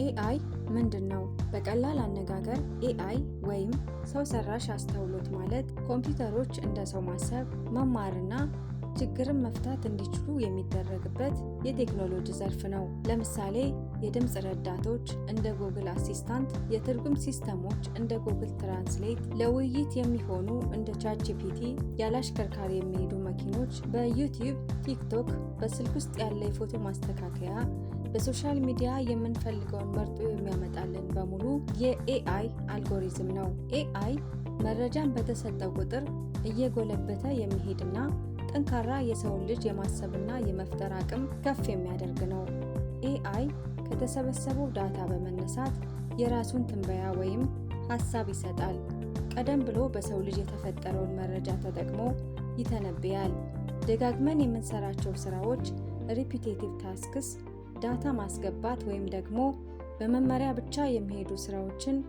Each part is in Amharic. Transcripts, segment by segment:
AI ምንድን ነው? በቀላል አነጋገር AI ወይም ሰው ሰራሽ አስተውሎት ማለት ኮምፒውተሮች እንደ ሰው ማሰብ፣ መማርና ችግርን መፍታት እንዲችሉ የሚደረግበት የቴክኖሎጂ ዘርፍ ነው። ለምሳሌ የድምፅ ረዳቶች እንደ Google Assistant፣ የትርጉም ሲስተሞች እንደ Google Translate፣ ለውይይት የሚሆኑ እንደ ChatGPT፣ ያለ አሽከርካሪ የሚሄዱ መኪኖች፣ በ YouTube፣ TikTok፣ በስልክ ውስጥ ያለ የፎቶ ማስተካከያ፣ በ social media የምንፈልገውን መርጦ የሚያመጣልን በሙሉ የ AI algorithm ነው። AI መረጃን በተሰጠው ቁጥር እየጎለበተ የሚሄድና ጠንካራ የሰውን ልጅ የማሰብና የመፍጠር አቅም ከፍ የሚያደርግ ነው። AI ከተሰበሰበው data በመነሳት የራሱን ትንበያ ወይም ሀሳብ ይሰጣል። ቀደም ብሎ በሰው ልጅ የተፈጠረውን መረጃ ተጠቅሞ ይተነብያል። ደጋግመን የምንሰራቸው ስራዎች repetitive tasks፣ data ማስገባት ወይም ደግሞ በመመሪያ ብቻ የሚሄዱ ስራዎችን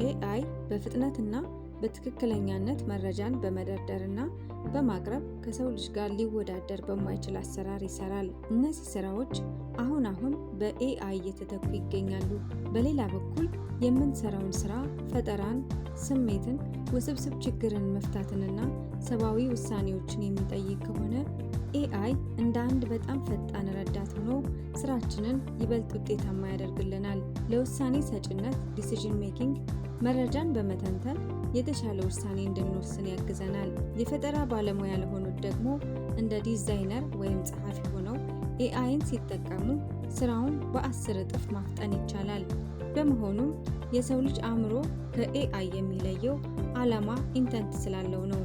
AI በፍጥነትና በትክክለኛነት መረጃን በመደርደርና በማቅረብ ከሰው ልጅ ጋር ሊወዳደር በማይችል አሰራር ይሰራል። እነዚህ ስራዎች አሁን አሁን በ AI እየተተኩ ይገኛሉ። በሌላ በኩል የምንሰራውን ስራ ፈጠራን፣ ስሜትን፣ ውስብስብ ችግርን መፍታትንና ሰብአዊ ውሳኔዎችን የሚጠይቅ ከሆነ AI እንደ አንድ በጣም ፈጣን ረዳት ሆኖ ስራችንን ይበልጥ ውጤታማ ያደርግልናል። ለውሳኔ ሰጭነት decision making መረጃን በመተንተን የተሻለ ውሳኔ እንድንወስን ያግዘናል። የፈጠራ ባለሙያ ለሆኑት ደግሞ እንደ ዲዛይነር ወይም ጸሐፊ ሆነው AI ን ሲጠቀሙ ስራውን በ10 እጥፍ ማፍጠን ይቻላል። በመሆኑም የሰው ልጅ አእምሮ ከ AI የሚለየው ዓላማ intent ስላለው ነው።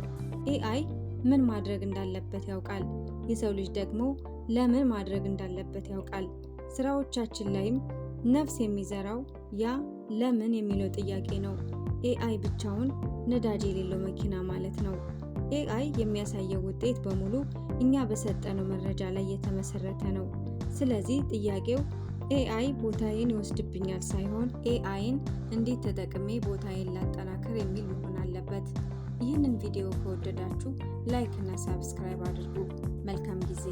AI ምን ማድረግ እንዳለበት ያውቃል። የሰው ልጅ ደግሞ ለምን ማድረግ እንዳለበት ያውቃል። ስራዎቻችን ላይም ነፍስ የሚዘራው ያ ለምን የሚለው ጥያቄ ነው። AI ብቻውን ነዳጅ የሌለው መኪና ማለት ነው። AI የሚያሳየው ውጤት በሙሉ እኛ በሰጠነው መረጃ ላይ የተመሰረተ ነው። ስለዚህ ጥያቄው AI ቦታዬን ይወስድብኛል ሳይሆን AI ን እንዴት ተጠቅሜ ቦታዬን ላጠናክር የሚል መሆን አለበት። ይህንን ቪዲዮ ከወደዳችሁ like እና subscribe አድርጉ። መልካም ጊዜ።